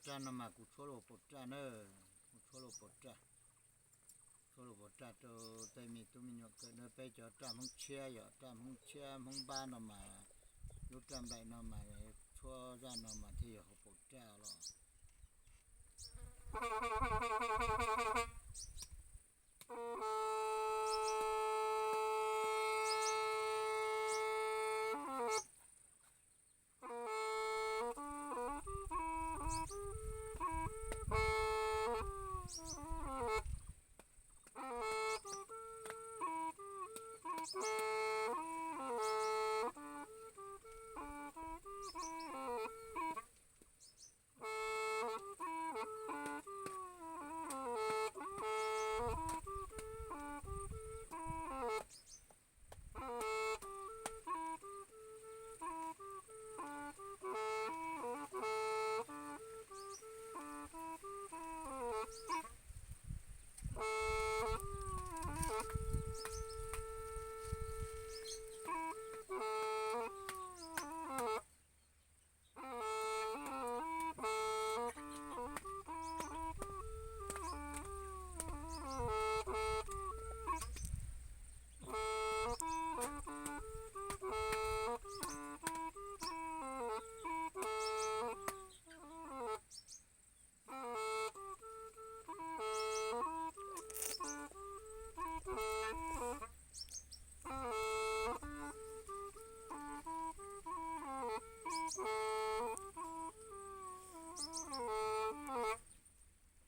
Raj no mas kuv tshuab los pom raj na, kuv tshuab los pom raj, tshuab los pom raj rau tej me tub me nyuam kawm na. Peb cov raj Hmoob tshiab yom, raj Hmoob tshiab Hmoob npab no mas, lub raj nplaim no mas, tshuab zaj no mas thiaj yog hauv paus raj los.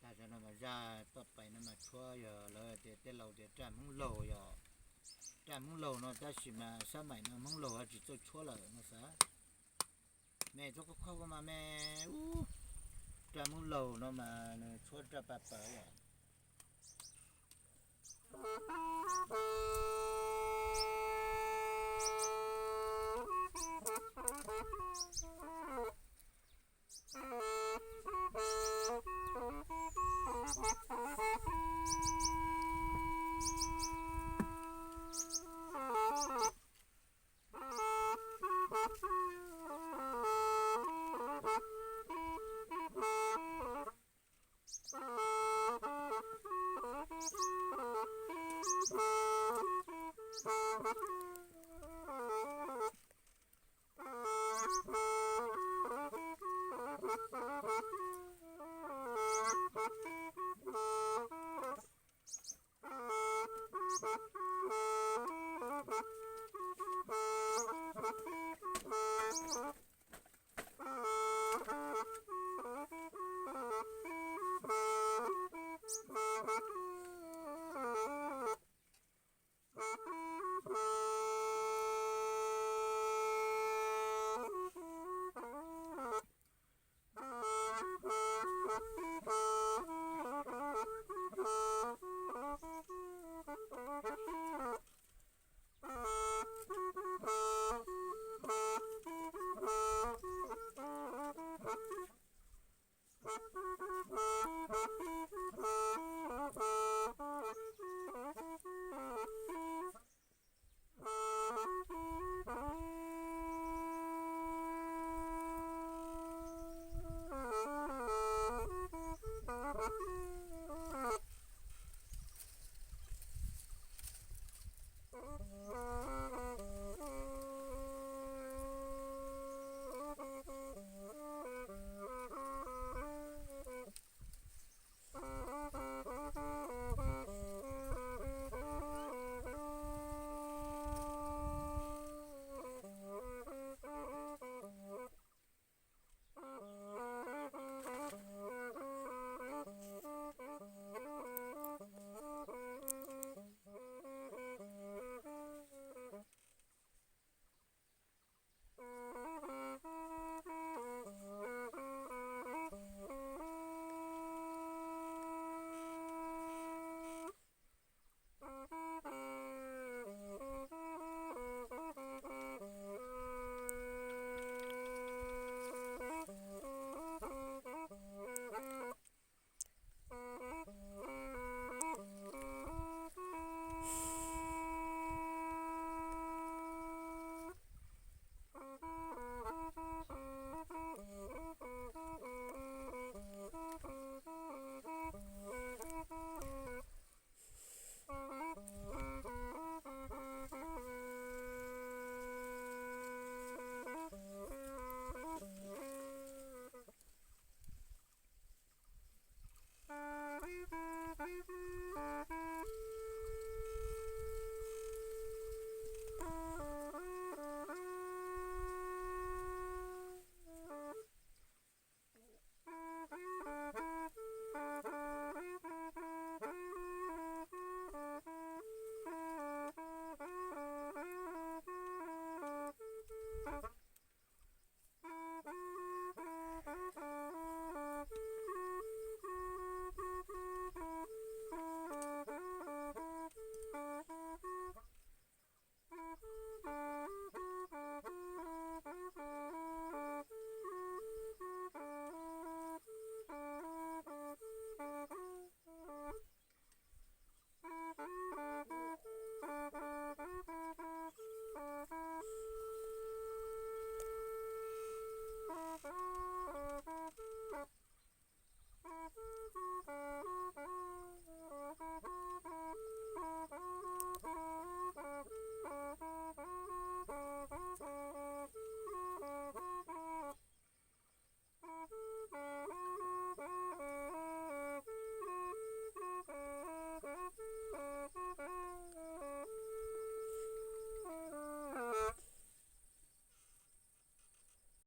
Tam sim no mas zaj paj pais no mas tshuab yog lawv tias tej laus tias raj Hmoob laug yom. Raj Hmoob laug no tab sis mas sab maim no Hmoob laug tsis txawj tshuab lawm no xav. Me txhob koj khob ko mas me, ub, raj Hmoob laug no mas nws tshuab raj paj pais yom.